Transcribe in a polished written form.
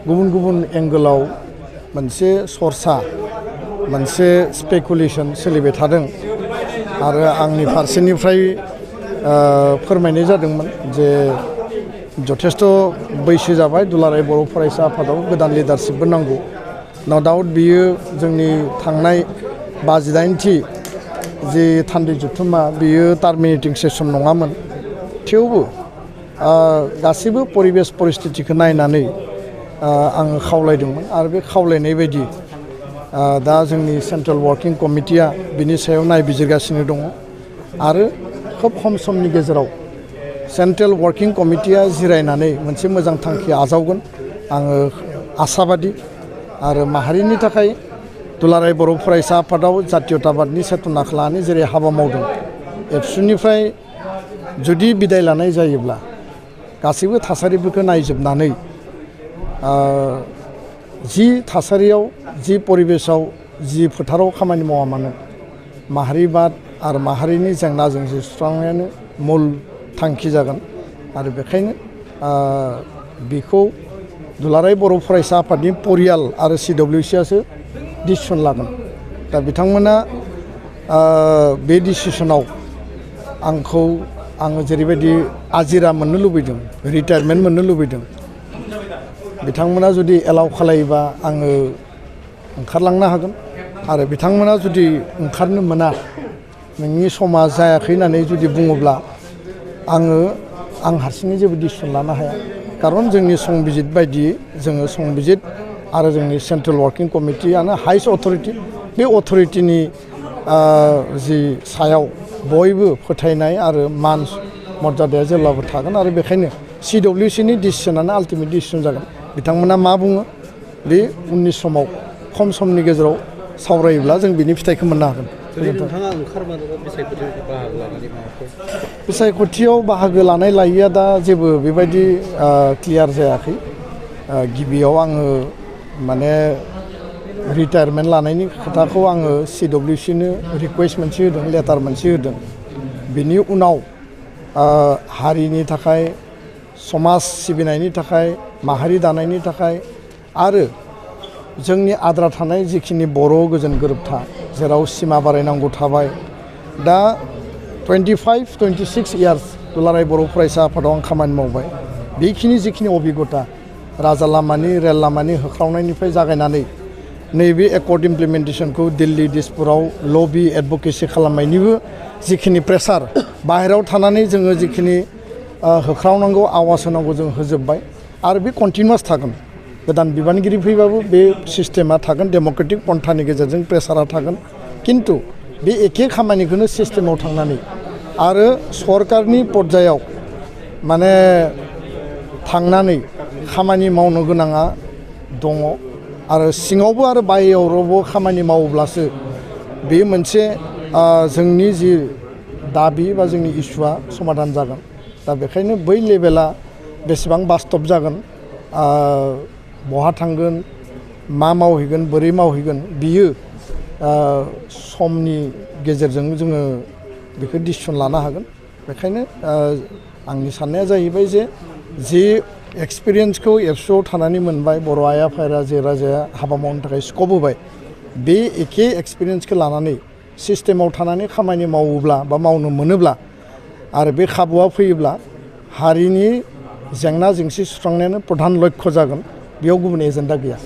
गुबुन गुबुन एंगोलाव मोनसे सरसा मोनसे स्पेकुलेशन सोलिबाय थादों आरो आंनि फारसेनिफ्राय फोरमायनाय जादोंमोन जे जथेस्थ बैसो जाबाय दुलाराय बर' फरायसा आफादाव गोदान लिडारशिपबो नांगौ नो डाउट बियो जोंनि थांनाय 58थि जे थान्दै जुथुमा बियो टार्मिनेटिं सेसन नङामोन थेवबो गासैबो परिबेस परिस्थितिखौ नायनानै आं खावलायदोंमोन आरो बे खावलायनाय बायदि दा जोंनि सेन्ट्रेल वार्किं कमिटिया बिनि सायाव नायबिजिरगासिनो दङ आरो खोब खम समनि गेजेराव सेन्ट्रेल वार्किं कमिटिया जिरायनानै मोनसे मोजां थांखि आजावगोन आङो आसाबादि आरो माहारिनि थाखाय दुलाराय बर' फरायसा आफादाव जातीयताबादनि चेतनाखौ लानानै जेरै हाबा मावदों एबसुनिफ्राय जुदि बिदाय लानाय जायोब्ला गासैबो थासारिफोरखौ नायजोबनानै जि थासारियाव जि परिबेसाव जि फोथाराव खामानि मावा मानो माहारिबाद आरो माहारिनि जेंना जेंसि सुस्रांनायानो मुल थांखि जागोन आरो बेखायनो बेखौ दुलाराय बर' फरायसा आफादनि परियाल आरो CWCआसो डिसिसन लागोन दा बिथांमोना बे डिसिसनाव आङो जेरैबायदि आजिरा मोननो लुबैदों रिटायारमेन्ट मोननो लुबैदों बिथांमोना जुदि एलाउ खालायोबा आङो ओंखारलांनो हागोन आरो बिथांमोना जुदि ओंखारनो मोना नोंनि समा जायाखै होननानै जुदि बुङोब्ला आं हारसिङै जेबो डिसिसन लानो हाया खारन जोंनि संबिजित बायदियै जोङो संबिजित आरो जोंनि सेन्ट्रेल वार्किं कमिटियानो हाइस्ट अथरिटि बे अथरिटिनि जि सायाव बयबो फोथायनाय आरो मान मर्यादाया जेब्लाबो थागोन आरो बेखायनो CWCनि डिसिसनानो आल्टिमेट डिसिसन जागोन बिथांमोना मा बुङो बे उननि समाव खम समनि गेजेराव सावरायोब्ला जों बिनि फिथाइखौ मोननो हागोन नोंथाङा ओंखारमानोबा बिसायख'थियाव बाहागो लानाय लायैया दा जेबो बेबायदि क्लियार जायाखै गिबियाव आङो माने रिटायारमेन्ट लानायनि खोथाखौ आङो CWCनो रिकुवेस्ट मोनसे होदों लेटार मोनसे होदों बिनि उनाव हारिनि थाखाय समाज सिबिनायनि थाखाय माहारि दानायनि थाखाय आरो जोंनि आद्रा थानाय जिखिनि बर' गोजोन गोरोबथा जेराव सिमा बारायनांगौ थाबाय दा 25-26 इयार्स दुलाराय बर' फरायसा आफादाव आं खामानि मावबाय बेखिनि जिखिनि अभिगता राजा लामानि रेल लामानि होख्रावनायनिफ्राय जागायनानै नैबे एकर्ड इमप्लिमेन्टेसनखौ दिल्ली दिसपुराव लबि एडभकेसि खालामनायनिबो जिखिनि प्रेसार बाहेरायाव थानानै जोङो जिखिनि होख्रावनांगौ आवाज होनांगौ जों होजोब्बाय आरो बे कन्टिनिउआस थागोन गोदान बिबानगिरि फैबाबो बे सिस्टेमा थागोन डेम'क्रेटिक पन्थानि गेजेरजों प्रेसारा थागोन किन्तु बे एखे खामानिखौनो सिस्टेमाव थांनानै आरो सरकारनि पर्यायाव माने थांनानै खामानि मावनो गोनाङा दङ आरो सिङावबो आरो बायहेरायावबो खामानि मावोब्लासो बे मोनसे जोंनि जि दाबि बा जोंनि इस्युआ समाधान जागोन दा बेखायनो बै लेभेला बेसेबां बास्तब जागोन बहा थांगोन मा मावहैगोन बोरै मावहैगोन बियो समनि गेजेरजों जोङो बेखौ डिसिसन लानो हागोन बेखायनो आंनि साननाया जाहैबाय जे एक्सपिरियेन्सखौ एबसुआव थानानै मोनबाय बर' आइ आफाया जे राजाया हाबा मावनो थाखाय स्कप होबाय बे एखे एक्सपिरियेन्सखौ लानानै सिस्टेमाव थानानै खामानि मावोब्ला बा मावनो मोनोब्ला आरो बे खाबुआ फैयोब्ला हारिनि जेंना जेंसि सुस्रांनायानो प्रधान लक्ष्य जागोन बेयाव गुबुन एजेन्डा गैया